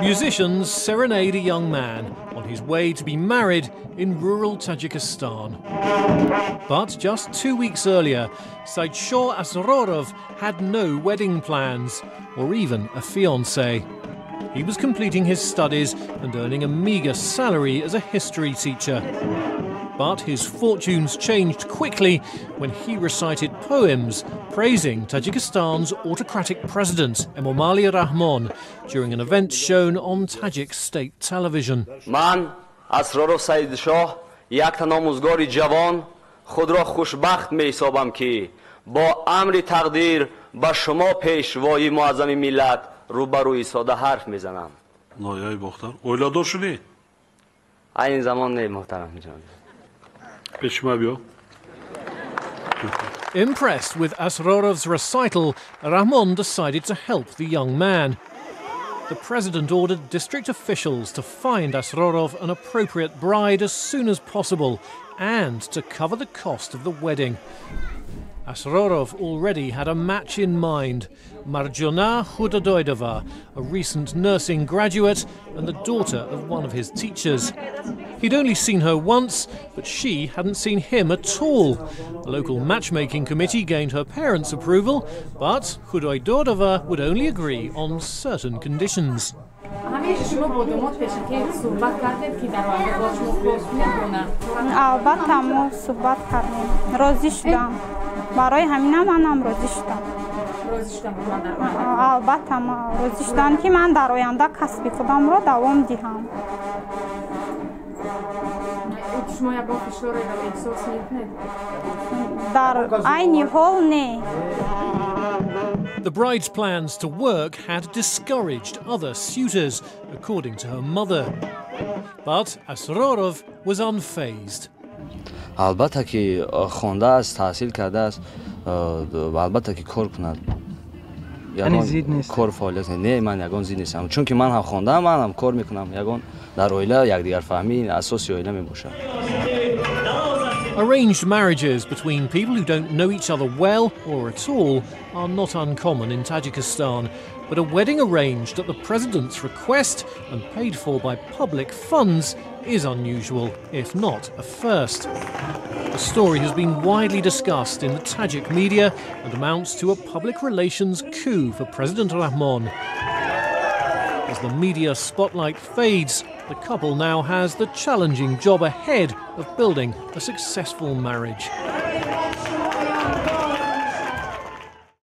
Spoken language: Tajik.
Musicians serenade a young man on his way to be married in rural Tajikistan. But just 2 weeks earlier, Saidshoh Asrorov had no wedding plans or even a fiancée. He was completing his studies and earning a meagre salary as a history teacher. But his fortunes changed quickly when he recited poems praising Tajikistan's autocratic president, Emomali Rahmon, during an event shown on Tajik state television. Ман Асроров Саидшоҳ, як тан омӯзгори ҷавон, худро хушбахт меҳисобам, ки бо амри тақдир ба шумо, Пешвои муаззами миллат, рӯбарӯ истода ҳарф мезанам. Ноҳияи Бохтар. Оиладор шудӣ? Айни замон не, муҳтарам ҷон. Пеши ма биё. Impressed with Asrorov's recital, Rahmon decided to help the young man. The president ordered district officials to find Asrorov an appropriate bride as soon as possible and to cover the cost of the wedding. Asrorov already had a match in mind: Marjona Khudoidova, a recent nursing graduate and the daughter of one of his teachers. He'd only seen her once, but she hadn't seen him at all. A local matchmaking committee gained her parents' approval, but Khudoidova would only agree on certain conditions. Ҳамеша шумо бо домод пешакӣ суҳбат кардед, ки дар оянда бо шумо кор кунед ё на? Албатта, мо суҳбат кардем, розӣ шудам. Барои ҳаминам манам розӣ шудам. Розӣ шудам ман дар оянда? Албатта, розӣ шудам, ки ман дар оянда касби худамро давом диҳам. Шумо ягон фишореро эҳсос мекунед? Дар айни ҳол не. The bride's plans to work had discouraged other suitors, according to her mother. But Asrorov was unfazed. Албатта, ки хондааст, таҳсил кардааст, ва албатта, ки кор кунад. Кор фаъолият не, ман ягон зид нестам, чунки ман ҳам хондаам, ман ҳам кор мекунам. Ягон дар оила якдигарфаҳмӣ асоси оила мебошад. Arranged marriages between people who don't know each other well or at all are not uncommon in Tajikistan. But a wedding arranged at the president's request and paid for by public funds is unusual, if not a first. The story has been widely discussed in the Tajik media and amounts to a public relations coup for President Rahmon. As the media spotlight fades, the couple now has the challenging job ahead of building a successful marriage.